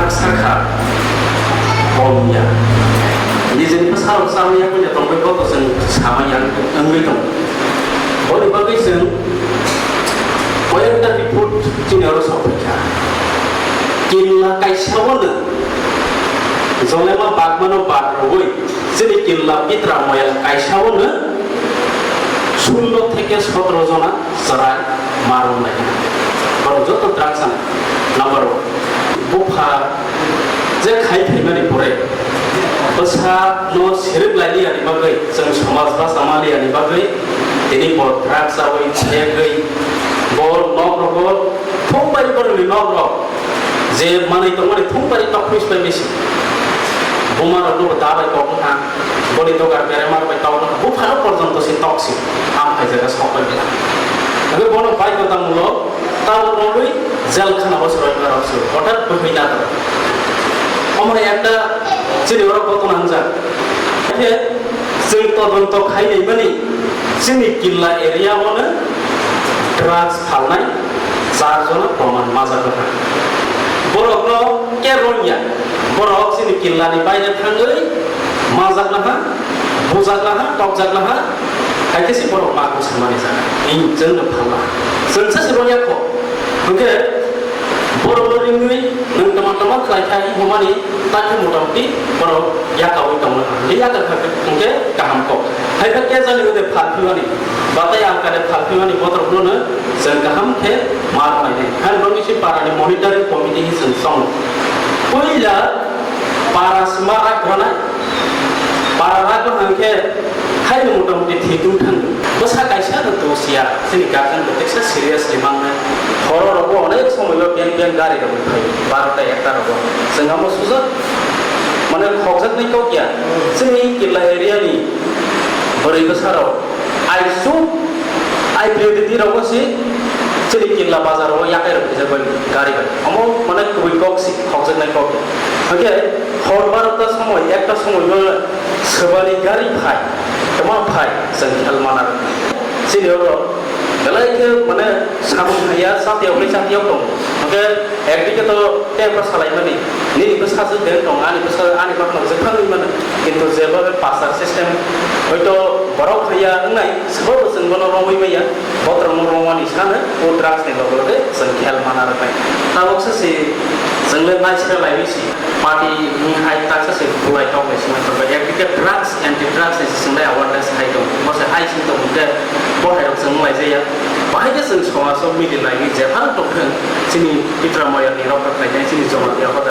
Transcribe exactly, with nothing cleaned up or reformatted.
Sakha kolomya. Nijeni bwsarok chamya punya tongwi boto chwng samaya wngwi tongo. Boni bagwi chwng koyekta report chini oro sokphaikha. Kinla kaisa wano jolema bagmano bad rwui chini kinla pitra moyang kaisa wano sullo theke sotro jona chwrai marwng lai. Borok joto drugs ani number one. Bupha je khai phaimani pore bwsa no sirik lai ani bagwi, chwng somaj basa mani ani bagwi tini bo drugs awi thegwi bo nok rogo thung bai borokni nok rok je manwi tongmani thung bai tok phuis bai bisi. Buma rok no da bai kok ha. Boni dogar beremar bai tabuk buphano porjonto se toksi. Am hai jaga sok bai bila. Abe bono bai kota mulo tabuk rogwi jel khana bo soroi ma rok se. Hotat bwkhwi na to. Omo hai ekta chini oro koto nangjak. Khe chwng todonto khai nai mani chini killa area bono drugs phalnai char jona proman majak kha. Borok no ke ronya. Borok chini killa ni baire thangwi majak laha, bujak laha, tokjak laha, hai khe se borok ma bwsa mani jaga. Ing chwng no phala. Chwng sa se roya kho. Hwnkhe borok no ringwi nwng tama tama khlai kha, i hwnmani ta khe motamoti borok yakaui tong laha. Hwnkhe yaka kha hwnkhe kaham kok. Hai khe kejani wngde phalphimani, batai ang kare phalphimani botrok no chwng kaham khe ma rwnai. Hai borok ni se para ni monitoring committee hi chwng song. Puila para sima rak rwnai. Para rak rwna hwnkhe haino motamoti thik wng thang. Bwsa kaisa no dosia, chini guardian bo teksa seriously mangnai. Horo rogo onek somoi o beng beng gari rok phai, barota ekta rogo. Chwng amo sujak, mane khokjaknai kok ya. Chini killa area ni bwrwi bwsa rok. Aisuk, ai priority rogo si chini killa bazar o yakai rok kisa bai gari bai. Omo mane kubui kok si khokjaknai kok. Hwnkhe hor barota somoi, ekta somoi no swbani gari phai, tama phai, chwng khel mana. Chini oro belai khe mane samung haya, chati ok, chati ok tong. Hwnkhe ekdike to temper salai mani, nini bwsa se den tong, ani bwsa, ani bakno je phangwi mano. Kintu jeba pasar system, hoito borok haya wngnai, Sabo bo chwng bono romwi maya, botrokno romani sano, o drugs ni loge loge chwng khel mana rwknai. Tabuk se si chwng le naisra laiwi si, party ni hai taksa se bulai tok lai sima tok bai. Ekdike drugs, anti drugs ni se chwng lai awareness hai tong. Bo se hai sing tong hwnkhe bo hai rok chwng lai jaya. Bahai khe chwng somaj o mili laiwi jephang tong thwng, chini Pitra Moyang ni rok rok khai chini joma ya.